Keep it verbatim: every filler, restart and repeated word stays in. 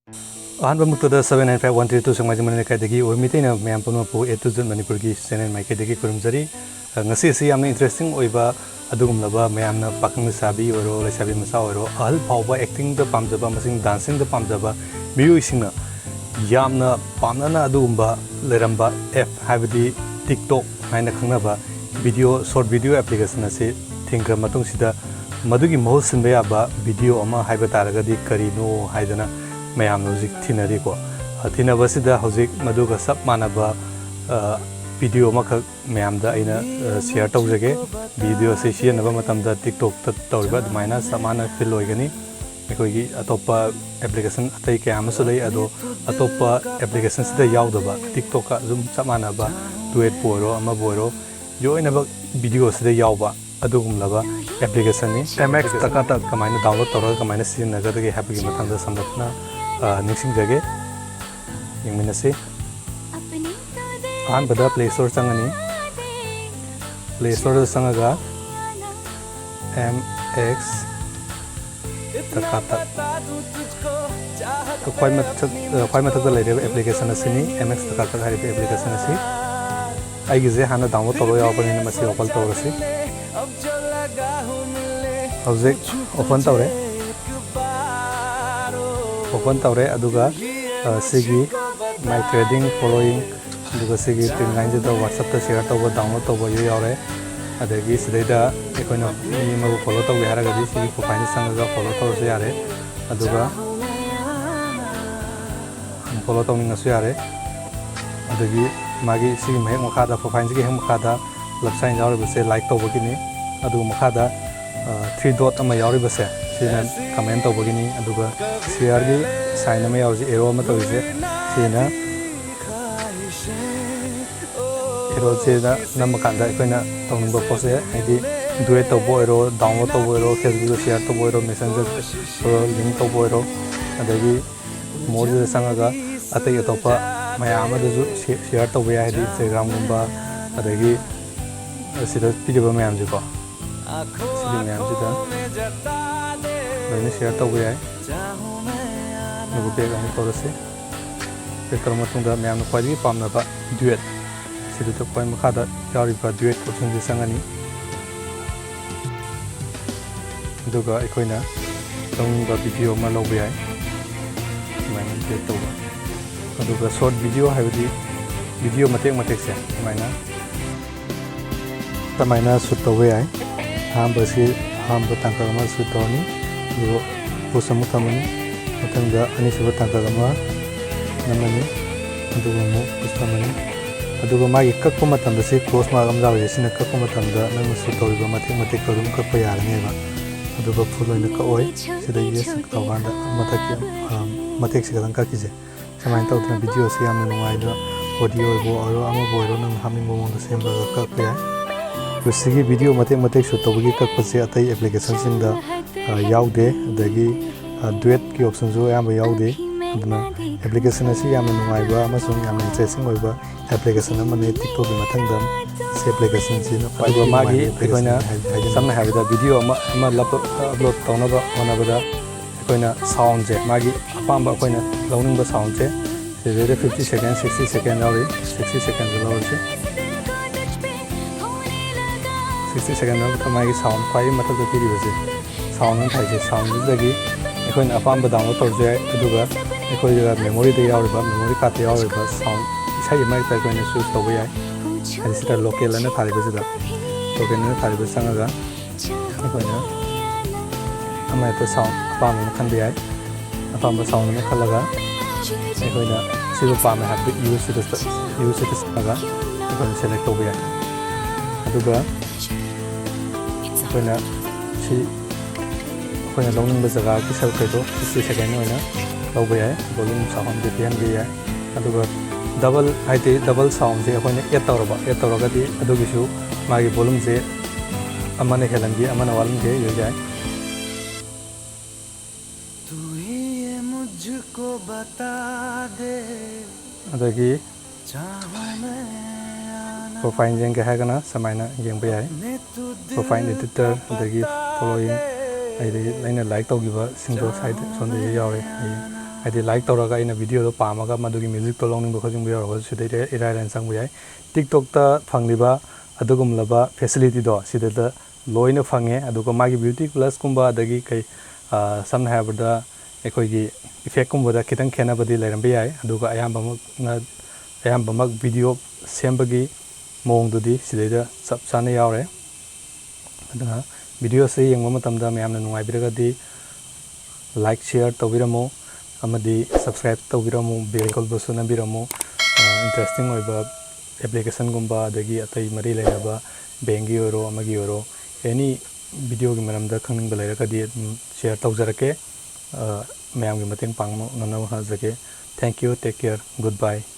ꯑꯍꯥꯟꯕ ꯃꯛꯇꯗ seven nine five one three two ꯁꯦꯛꯃꯥꯏꯖꯤꯡ ꯃꯅꯤꯡ ꯂꯩꯀꯥꯏꯗꯒꯤ ꯑꯣꯏ ꯃꯩꯇꯩꯅ ꯃꯌꯥꯝ ꯄꯨꯝꯅꯃꯛꯄꯨ A to Z ꯃꯅꯤꯄꯨꯔꯒꯤ channel ꯃꯥꯏꯀꯩꯗꯒꯤ ꯈꯨꯔꯨꯝꯖꯔꯤ꯫ ꯑ, ꯉꯁꯤ ꯑꯁꯤ ꯌꯥꯝꯅ interesting ꯑꯣꯏꯕ ꯑꯗꯨꯒꯨꯝꯂꯕ ꯃꯌꯥꯝꯅ ꯄꯥꯈꯪ ꯂꯩꯁꯥꯕꯤ ꯑꯣꯏꯔꯣ, ꯂꯩꯁꯥꯕꯤ ꯃꯆꯥ ꯑꯣꯏꯔꯣ, ꯑꯍꯜ ꯐꯥꯎꯕ actingꯗ ꯄꯥꯝꯖꯕ ꯑꯃꯁꯨꯡ dancingꯗ ꯄꯥꯝꯖꯕ ꯃꯤꯑꯣꯏꯁꯤꯡꯅ ꯌꯥꯝꯅ ꯄꯥꯝꯅꯅ ꯑꯗꯨꯒꯨꯝꯕ ꯂꯩꯔꯝꯕ app ꯍꯥꯏꯕꯗꯤ TikTok ꯍꯥꯏꯅ ꯈꯪꯅꯕ video, short video application ꯑꯁꯤ ꯊꯤꯡꯈ꯭ꯔ ꯃꯇꯨꯡꯁꯤꯗ ꯃꯗꯨꯒꯤ ꯃꯍꯨꯠ ꯁꯤꯟꯕ ꯌꯥꯕ video ꯑꯃ ꯍꯥꯏꯕ ꯇꯥꯔꯒꯗꯤ ꯀꯔꯤꯅꯣ ꯍꯥꯏꯗꯅ ꯃꯌꯥꯝꯅ ꯍꯧꯖꯤꯛ ꯊꯤꯅꯔꯤꯀꯣ꯫ ꯑ, ꯊꯤꯅꯕꯁꯤꯗ ꯍꯧꯖꯤꯛ ꯃꯗꯨꯒ ꯆꯞ ꯃꯥꯟꯅꯕ, ꯑ, video ꯑꯃꯈꯛ ꯃꯌꯥꯝꯗ ꯑꯩꯅ, ꯑ, share ꯇꯧꯖꯒꯦ꯫ Video ꯑꯁꯤ ꯁꯤꯖꯤꯟꯅꯕ ꯃꯇꯝꯗ TikTokꯇ ꯇꯧꯔꯤꯕ ꯑꯗꯨꯃꯥꯏꯅ ꯆꯞ ꯃꯥꯟꯅ feel ꯑꯣꯏꯒꯅꯤ꯫ ꯑꯩꯈꯣꯏꯒꯤ ꯑꯇꯣꯞꯄ application ꯑꯇꯩ ꯀꯌꯥ ꯑꯃꯁꯨ ꯂꯩ, ꯑꯗꯣ ꯑꯇꯣꯞꯄ applicationꯁꯤꯗ ꯌꯥꯎꯗꯕ, TikTokꯀ ꯑꯗꯨꯝ ꯆꯞ ꯃꯥꯟꯅꯕ duetꯄꯨ ꯑꯣꯏꯔꯣ, ꯑꯃꯕꯨ ꯑꯣꯏꯔꯣ, ꯂꯣꯏꯅꯃꯛ videoꯁꯤꯗ ꯌꯥꯎꯕ ꯑꯗꯨꯒꯨꯝꯂꯕ applicationꯅꯤ꯫ MX ꯇꯀꯥ ꯇꯛ ꯀꯃꯥꯏꯅ download ꯇꯧꯔꯒ ꯀꯃꯥꯏꯅ ꯁꯤꯖꯤꯟꯅꯒꯗꯒꯦ ꯍꯥꯏꯕꯒꯤ ꯃꯇꯥꯡꯗ ꯁꯝꯂꯞꯅ, ꯑ, ꯅꯤꯡꯁꯤꯡꯖꯒꯦ꯫ ꯌꯦꯡꯃꯤꯟꯅꯁꯤ꯫ ꯑꯍꯥꯟꯕꯗ Play Store ꯆꯪꯉꯅꯤ꯫ Play Storeꯗ ꯆꯪꯉꯒ MX ꯇꯀꯥ ꯇꯛ꯫ ꯈ꯭ꯋꯥꯏ ꯃꯊꯛ-, ꯈ꯭ꯋꯥꯏ ꯃꯊꯛꯇ ꯂꯩꯔꯤꯕ application ꯑꯁꯤꯅꯤ, MX ꯇꯀꯥ ꯇꯛ ꯍꯥꯏꯔꯤꯕ application ꯑꯁꯤ꯫ ꯑꯩꯒꯤꯁꯦ ꯍꯥꯟꯅ download ꯇꯧꯔ ꯌꯥꯎꯔꯕꯅꯤꯅ ꯃꯁꯤ open ꯇꯧꯔꯁꯤ꯫ ꯍꯧꯖꯤꯛ open ꯇꯧꯔꯦ꯫ Open ꯇꯧꯔꯦ, ꯑꯗꯨꯒ, ꯑ, ꯁꯤꯒꯤ My Trading Following, ꯑꯗꯨꯒ ꯁꯤꯒꯤ ꯇꯤꯟ ꯂꯥꯏꯟꯁꯤꯗ WhatsAppꯇ share ꯇꯧꯕ, download ꯇꯧꯕ ꯌꯥꯎꯔꯦ꯫ ꯑꯗꯒꯤ ꯁꯤꯗꯩꯗ ꯑꯩꯈꯣꯏꯅ ꯃꯤ ꯑꯃꯕꯨ follow ꯇꯧꯒꯦ ꯍꯥꯏꯔꯒꯗꯤ ꯁꯤꯒꯤ profileꯗ ꯆꯪꯉꯒ follow ꯇꯧꯔꯁꯨ ꯌꯥꯔꯦ꯫ ꯑꯗꯨꯒ unfollow ꯇꯧꯅꯤꯡꯉꯁꯨ ꯌꯥꯔꯦ꯫ ꯑꯗꯒꯤ ꯃꯥꯒꯤ ꯁꯤꯒꯤ ꯃꯍꯦꯛ ꯃꯈꯥꯗ, profileꯁꯤꯒꯤ ꯍꯦꯛ ꯃꯈꯥꯗ plus sign ꯌꯥꯎꯔꯤꯕꯁꯦ like ꯇꯧꯕꯒꯤꯅꯤ꯫ ꯑꯗꯨꯒ ꯃꯈꯥꯗ, ꯑ, three dot ꯑꯃ ꯌꯥꯎꯔꯤꯕꯁꯦ ꯁꯤꯅ comment ꯇꯧꯕꯒꯤꯅꯤ꯫ ꯑꯗꯨꯒ shareꯒꯤ sign ꯑꯃ ꯌꯥꯎꯔꯤꯁꯦ, arrow ꯑꯃ ꯇꯧꯔꯤꯁꯦ, ꯁꯤꯅ arrowꯁꯤꯗ ꯅꯝꯃꯀꯥꯟꯗ ꯑꯩꯈꯣꯏꯅ ꯇꯧꯅꯤꯡꯕ ꯄꯣꯠꯁꯦ, ꯍꯥꯏꯗꯤ duet ꯇꯧꯕ ꯑꯣꯏꯔꯣ, download ꯇꯧꯕ ꯑꯣꯏꯔꯣ, Facebookꯇ share ꯇꯧꯕ ꯑꯣꯏꯔꯣ, Messenger ꯑꯣꯏꯔꯣ, link ꯇꯧꯕ ꯑꯣꯏꯔꯣ, ꯑꯗꯒꯤ moreꯁꯤꯗ ꯆꯪꯉꯒ ꯑꯇꯩ ꯑꯇꯣꯞꯄ ꯃꯌꯥꯝ ꯑꯃꯗꯁꯨ share ꯇꯧꯕ ꯌꯥꯏ, ꯍꯥꯏꯗꯤ Instagramꯒꯨꯝꯕ, ꯑꯗꯒꯤ ꯁꯤꯗ ꯄꯤꯔꯤꯕ ꯃꯌꯥꯝꯁꯦꯀꯣ, ꯁꯤꯒꯤ ꯃꯌꯥꯝꯁꯤꯗ ꯂꯣꯏꯅ share ꯇꯧꯕ ꯌꯥꯏ꯫ ꯑꯗꯨꯒ ꯕꯦꯛ ꯑꯃꯨꯛ ꯇꯧꯔꯁꯤ꯫ ꯕꯦꯛ ꯇꯧꯔ ꯃꯇꯨꯡꯗ ꯃꯌꯥꯝꯅ ꯈ꯭ꯋꯥꯏꯗꯒꯤ ꯄꯥꯝꯅꯕ ꯗ꯭ꯌꯨꯑꯦꯠ, ꯁꯤꯗ ꯈ꯭ꯋꯥꯏ ꯃꯈꯥꯗ ꯌꯥꯎꯔꯤꯕ ꯗ꯭ꯌꯨꯑꯦꯠ ꯑꯣꯞꯁꯟꯁꯦ ꯆꯪꯉꯅꯤ꯫ ꯑꯗꯨꯒ ꯑꯩꯈꯣꯏꯅ ꯂꯧꯅꯤꯡꯕ ꯚꯤꯗꯤꯑꯣ ꯑꯃ ꯂꯧꯕ ꯌꯥꯏ꯫ ꯁꯨꯃꯥꯏꯅ ꯗ꯭ꯌꯨꯑꯦꯠ ꯇꯧꯕ꯫ ꯑꯗꯨꯒ ꯁꯣꯔꯠ ꯚꯤꯗꯤꯑꯣ ꯍꯥꯏꯕꯗꯤ ꯚꯤꯗꯤꯑꯣ ꯃꯇꯦꯛ ꯃꯇꯦꯛꯁꯦ ꯁꯨꯃꯥꯏꯅ ꯀꯃꯥꯏꯅ ꯁꯨꯠ ꯇꯧꯕ ꯌꯥꯏ? ꯑꯍꯥꯟꯕꯁꯤ, ꯑꯍꯥꯟꯕ ꯇꯥꯡꯀꯛ ꯑꯃ ꯁꯨꯠ ꯇꯧꯔꯅꯤ, ꯑꯗꯨꯒ ꯄꯣꯁ ꯑꯃꯨꯛ ꯊꯝꯃꯅꯤ, ꯃꯊꯪꯗ ꯑꯅꯤꯁꯨꯕ ꯇꯥꯡꯀꯛ ꯑꯃ ꯅꯝꯃꯅꯤ, ꯑꯗꯨꯒ ꯑꯃꯨꯛ ꯄꯣꯁ ꯊꯝꯃꯅꯤ꯫ ꯑꯗꯨꯒ ꯃꯥꯒꯤ ꯀꯛꯄ ꯃꯇꯝꯗ ꯁꯤ ꯀ꯭ꯔꯣꯁ ꯃꯥꯔꯛ ꯑꯃ ꯌꯥꯎꯔꯤꯁꯦ, ꯁꯤꯅ ꯀꯛꯄ ꯃꯇꯝꯗ ꯅꯪꯅ ꯁꯨꯠ ꯇꯧꯔꯤꯕ ꯃꯇꯦꯛ ꯃꯇꯦꯛꯇꯣ ꯑꯗꯨꯝ ꯀꯛꯄ ꯌꯥꯔꯅꯦꯕ꯫ ꯑꯗꯨꯒ ꯐꯨꯜ ꯑꯣꯏꯅ ꯀꯛꯑꯣꯏ, ꯁꯤꯗ ꯌꯦꯁ ꯇꯧꯀꯥꯟꯗ ꯃꯊꯛꯀꯤ, ꯑ, ꯃꯇꯦꯛꯁꯤ ꯈꯛꯇꯪ ꯀꯛꯈꯤꯁꯦ꯫ ꯁꯨꯃꯥꯏꯅ ꯇꯧꯗꯅ ꯚꯤꯗꯤꯑꯣꯁꯤ ꯌꯥꯝꯅ ꯅꯨꯡꯉꯥꯏꯕ, ꯑꯣꯗꯤꯑꯣ ꯑꯣꯏꯕ ꯑꯣꯏꯔꯣ, ꯑꯃꯕꯨ ꯑꯣꯏꯔꯣ, ꯅꯪꯅ ꯍꯥꯞꯅꯤꯡꯕ ꯃꯑꯣꯡꯗ ꯁꯦꯝꯕꯒ ꯀꯛꯄ ꯌꯥꯏ꯫ ꯑꯗꯣ ꯁꯤꯒꯤ ꯚꯤꯗꯤꯑꯣ ꯃꯇꯦꯛ ꯃꯇꯦꯛ ꯁꯨꯠ ꯇꯧꯕꯒꯤ ꯀꯛꯄꯁꯦ ꯑꯇꯩ ꯑꯦꯄ꯭ꯂꯤꯀꯦꯁꯟꯁꯤꯡꯗ, ꯑ, ꯌꯥꯎꯗꯦ, ꯑꯗꯒꯤ, ꯑ, ꯗ꯭ꯌꯨꯑꯦꯠꯀꯤ ꯑꯣꯞꯁꯟꯁꯨ ꯑꯌꯥꯝꯕ ꯌꯥꯎꯗꯦ꯫ ꯑꯗꯨꯅ ꯑꯦꯄ꯭ꯂꯤꯀꯦꯁꯟ ꯑꯁꯤ ꯌꯥꯝꯅ ꯅꯨꯡꯉꯥꯏꯕ ꯑꯃꯁꯨꯡ ꯌꯥꯝꯅ ꯏꯟꯇꯔꯦꯁꯇꯤꯡ ꯑꯣꯏꯕ ꯑꯦꯄ꯭ꯂꯤꯀꯦꯁꯟ ꯑꯃꯅꯤ꯫ ꯇꯤꯛꯇꯣꯛꯀꯤ ꯃꯊꯪꯗ ꯁꯤ ꯑꯦꯄ꯭ꯂꯤꯀꯦꯁꯟꯁꯤꯅ ꯈ꯭ꯋꯥꯏꯗꯒꯤ ꯑꯗꯨꯒ ꯃꯥꯒꯤ ꯅꯨꯡꯉꯥꯏꯕ ꯑꯩꯈꯣꯏꯅ ꯑꯦꯄ꯭ꯂꯤꯀꯦꯁꯟꯅꯤ ꯍꯥꯏ-, ꯍꯥꯏꯖꯅꯤꯡꯉꯤ꯫ ꯁꯝꯅ ꯍꯥꯏꯔꯕꯗ ꯚꯤꯗꯤꯑꯣ ꯑꯃ, ꯑꯃ ꯑꯞꯂꯣꯗ, ꯑꯞꯂꯣꯗ ꯇꯧꯅꯕ ꯍꯣꯠꯅꯕꯗ ꯑꯩꯈꯣꯏꯅ ꯁꯥꯎꯟꯁꯦ, ꯃꯥꯒꯤ ꯑꯄꯥꯝꯕ ꯑꯩꯈꯣꯏꯅ ꯂꯧꯅꯤꯡꯕ ꯁꯥꯎꯟꯁꯦ, ꯁꯤꯗꯩꯗ ꯐꯤꯐꯇꯤ ꯁꯦꯀꯦꯟ, ꯁꯤꯛꯁꯇꯤ ꯁꯦꯀꯦꯟ ꯌꯥꯎꯔꯤ, ꯁꯤꯛꯁꯇꯤ ꯁꯦꯀꯦꯟꯗ ꯂꯧꯔꯁꯤ꯫ ꯁꯤꯛꯁꯇꯤ ꯁꯦꯀꯦꯟꯗ ꯃꯥꯒꯤ ꯁꯥꯎꯟ ꯈ꯭ꯋꯥꯏꯗꯒꯤ ꯃꯊꯛꯇ ꯄꯤꯔꯤꯕꯁꯦ, ꯁꯥꯎꯟ ꯑꯃ ꯊꯥꯏꯁꯦ, ꯁꯥꯎꯟꯁꯤꯗꯒꯤ ꯑꯩꯈꯣꯏꯅ ꯑꯄꯥꯝꯕ ꯗꯥꯎꯟꯂꯣꯗ ꯇꯧꯔꯁꯨ ꯌꯥꯏ꯫ ꯑꯗꯨꯒ ꯑꯩꯈꯣꯏꯗ ꯃꯦꯃꯣꯔꯤꯗ ꯌꯥꯎꯔꯤꯕ, ꯃꯦꯃꯣꯔꯤ ꯀꯥꯔꯠꯇ ꯌꯥꯎꯔꯤꯕ ꯁꯥꯎꯟ ꯏꯁꯩ ꯑꯃ ꯍꯦꯛꯇ ꯑꯩꯈꯣꯏꯅ ꯆꯨꯁ ꯇꯧꯕ ꯌꯥꯏ꯫ ꯍꯥꯏꯗꯤ ꯁꯤꯗ ꯂꯣꯀꯦꯜ ꯑꯅ ꯊꯥꯔꯤꯕꯁꯤꯗ, ꯂꯣꯀꯦꯜ ꯑꯅ ꯊꯥꯔꯤꯕ ꯆꯪꯉꯒ ꯑꯩꯈꯣꯏꯅ ꯑꯃ ꯍꯦꯛꯇ ꯁꯥꯎꯟ ꯑꯄꯥꯝꯕ ꯑꯃ ꯈꯟꯕ ꯌꯥꯏ꯫ ꯑꯄꯥꯝꯕ ꯁꯥꯎꯟ ꯑꯃ ꯈꯜꯂꯒ ꯑꯩꯈꯣꯏꯅ ꯁꯤꯕꯨ ꯄꯥꯝꯃꯦ ꯍꯥꯏꯕꯗꯨ ꯌꯨꯁꯁꯤꯗ ꯆꯠ-, ꯌꯨꯁꯁꯤꯗ ꯆꯪꯉꯒ ꯑꯩꯈꯣꯏꯅ ꯁꯦꯂꯦꯛ ꯇꯧꯕ ꯌꯥꯏ꯫ ꯑꯗꯨꯒ ꯑꯩꯈꯣꯏꯅ ꯁꯤ ꯑꯩꯈꯣꯏꯅ ꯂꯧꯅꯤꯡꯕ ꯖꯒꯥꯒꯤ ꯁꯔꯨꯛꯈꯩꯗꯣ ꯁꯤꯛꯁꯇꯤ ꯁꯦꯀꯦꯟ ꯑꯣꯏꯅ ꯂꯧꯕ ꯌꯥꯏ꯫ ꯚꯣꯂꯨꯝ ꯆꯥꯎꯍꯟꯒꯦ ꯄꯤꯍꯟꯒꯦ ꯌꯥꯏ꯫ ꯑꯗꯨꯒ ꯗꯕꯜ ꯍꯥꯏꯗꯤ ꯗꯕꯜ ꯁꯥꯎꯟꯁꯦ ꯑꯩꯈꯣꯏꯅ ꯑꯦꯗ ꯇꯧꯔꯕ, ꯑꯦꯗ ꯇꯧꯔꯒꯗꯤ ꯑꯗꯨꯒꯤꯁꯨ ꯃꯥꯒꯤ ꯚꯣꯂꯨꯝꯁꯦ ꯑꯃꯅ ꯍꯦꯜꯍꯟꯒꯦ ꯑꯃꯅ ꯋꯥꯠꯍꯟꯒꯦ ꯌꯥꯏ꯫ ꯑꯗꯒꯤ ꯄ꯭ꯔꯣꯐꯥꯏꯜ ꯌꯦꯡꯒꯦ ꯍꯥꯏꯔꯒꯅ ꯁꯨꯃꯥꯏꯅ ꯌꯦꯡꯕ ꯌꯥꯏ꯫ ꯄ꯭ꯔꯣꯐꯥꯏꯜ ꯏꯗꯤꯇꯔ, ꯑꯗꯒꯤ ꯐꯣꯂꯣꯋꯤꯡ, ꯑꯩꯗꯤ ꯑꯩꯅ ꯂꯥꯏꯛ ꯇꯧꯈꯤꯕꯁꯤꯡꯗꯣ ꯁꯥꯏꯗ ꯁꯣꯝꯗ ꯌꯥꯎꯔꯦ꯫ ꯑꯩ ꯍꯥꯏꯗꯤ ꯂꯥꯏꯛ ꯇꯧꯔꯒ ꯑꯩꯅ ꯚꯤꯗꯤꯑꯣꯗꯣ ꯄꯥꯝꯃꯒ ꯃꯗꯨꯒꯤ ꯃ꯭ꯌꯨꯖꯤꯛꯇꯣ ꯂꯧꯅꯤꯡꯕ ꯈꯣꯠꯅꯤꯡꯕ ꯌꯥꯎꯔꯒꯁꯨ ꯁꯤꯗꯩꯗ ꯏꯔꯥꯏ ꯂꯥꯏꯅ ꯆꯪꯕ ꯌꯥꯏ꯫ ꯇꯤꯛꯇꯣꯛꯇ ꯐꯪꯂꯤꯕ ꯑꯗꯨꯒꯨꯝꯂꯕ ꯐꯦꯁꯤꯂꯤꯇꯤꯗꯣ ꯁꯤꯗꯩꯗ ꯂꯣꯏꯅ ꯐꯪꯉꯦ꯫ ꯑꯗꯨꯒ ꯃꯥꯒꯤ ꯕ꯭ꯌꯨꯇꯤ ꯄ꯭ꯂꯁꯀꯨꯝꯕ ꯑꯗꯒꯤ ꯀꯩ, ꯑ, ꯁꯝꯅ ꯍꯥꯏꯔꯕꯗ ꯑꯩꯈꯣꯏꯒꯤ ꯏꯐꯦꯛꯀꯨꯝꯕꯗ ꯈꯤꯇꯪ ꯈꯦꯠꯅꯕꯗꯤ ꯂꯩꯔꯝꯕ ꯌꯥꯏ꯫ ꯑꯗꯨꯒ ꯑꯌꯥꯝꯕꯃꯛꯅ, ꯑꯌꯥꯝꯕꯃꯛ ꯚꯤꯗꯤꯑꯣ ꯁꯦꯝꯕꯒꯤ ꯃꯑꯣꯡꯗꯨꯗꯤ ꯁꯤꯗꯩꯗ ꯆꯞ ꯆꯥꯅ ꯌꯥꯎꯔꯦ꯫ ꯑꯗꯨꯅ ꯚꯤꯗꯤꯑꯣꯁꯦ ꯌꯦꯡꯕ ꯃꯇꯝꯗ ꯃꯌꯥꯝꯅ ꯅꯨꯡꯉꯥꯏꯕꯤꯔꯒꯗꯤ ꯂꯥꯏꯛ, ꯁꯤꯌꯔ ꯇꯧꯕꯤꯔꯝꯃꯨ, ꯑꯃꯗꯤ ꯁꯕꯁꯀ꯭ꯔꯥꯏꯕ ꯇꯧꯕꯤꯔꯝꯃꯨ, ꯕꯦꯜ ꯀꯣꯜꯕꯨꯁꯨ ꯅꯝꯕꯤꯔꯝꯃꯨ꯫ ꯏꯟꯇꯔꯦꯁꯇꯤꯡ ꯑꯣꯏꯕ ꯑꯦꯄ꯭ꯂꯤꯀꯦꯁꯟꯒꯨꯝꯕ ꯑꯗꯒꯤ ꯑꯇꯩ ꯃꯔꯤ ꯂꯩꯅꯕ ꯕꯦꯡꯒꯤ ꯑꯣꯏꯔꯣ, ꯑꯃꯒꯤ ꯑꯣꯏꯔꯣ, ꯑꯦꯅꯤ ꯚꯤꯗꯤꯑꯣꯒꯤ ꯃꯔꯝꯗ ꯈꯪꯅꯤꯡꯕ ꯂꯩꯔꯒꯗꯤ ꯑꯗꯨꯝ ꯁꯤꯌꯔ ꯇꯧꯖꯔꯛꯀꯦ꯫ ꯑ, ꯃꯌꯥꯝꯒꯤ ꯃꯇꯦꯡ ꯄꯥꯡꯅꯕ ꯍꯣꯠꯅꯖꯒꯦ꯫ Thank you, take care, goodbye꯫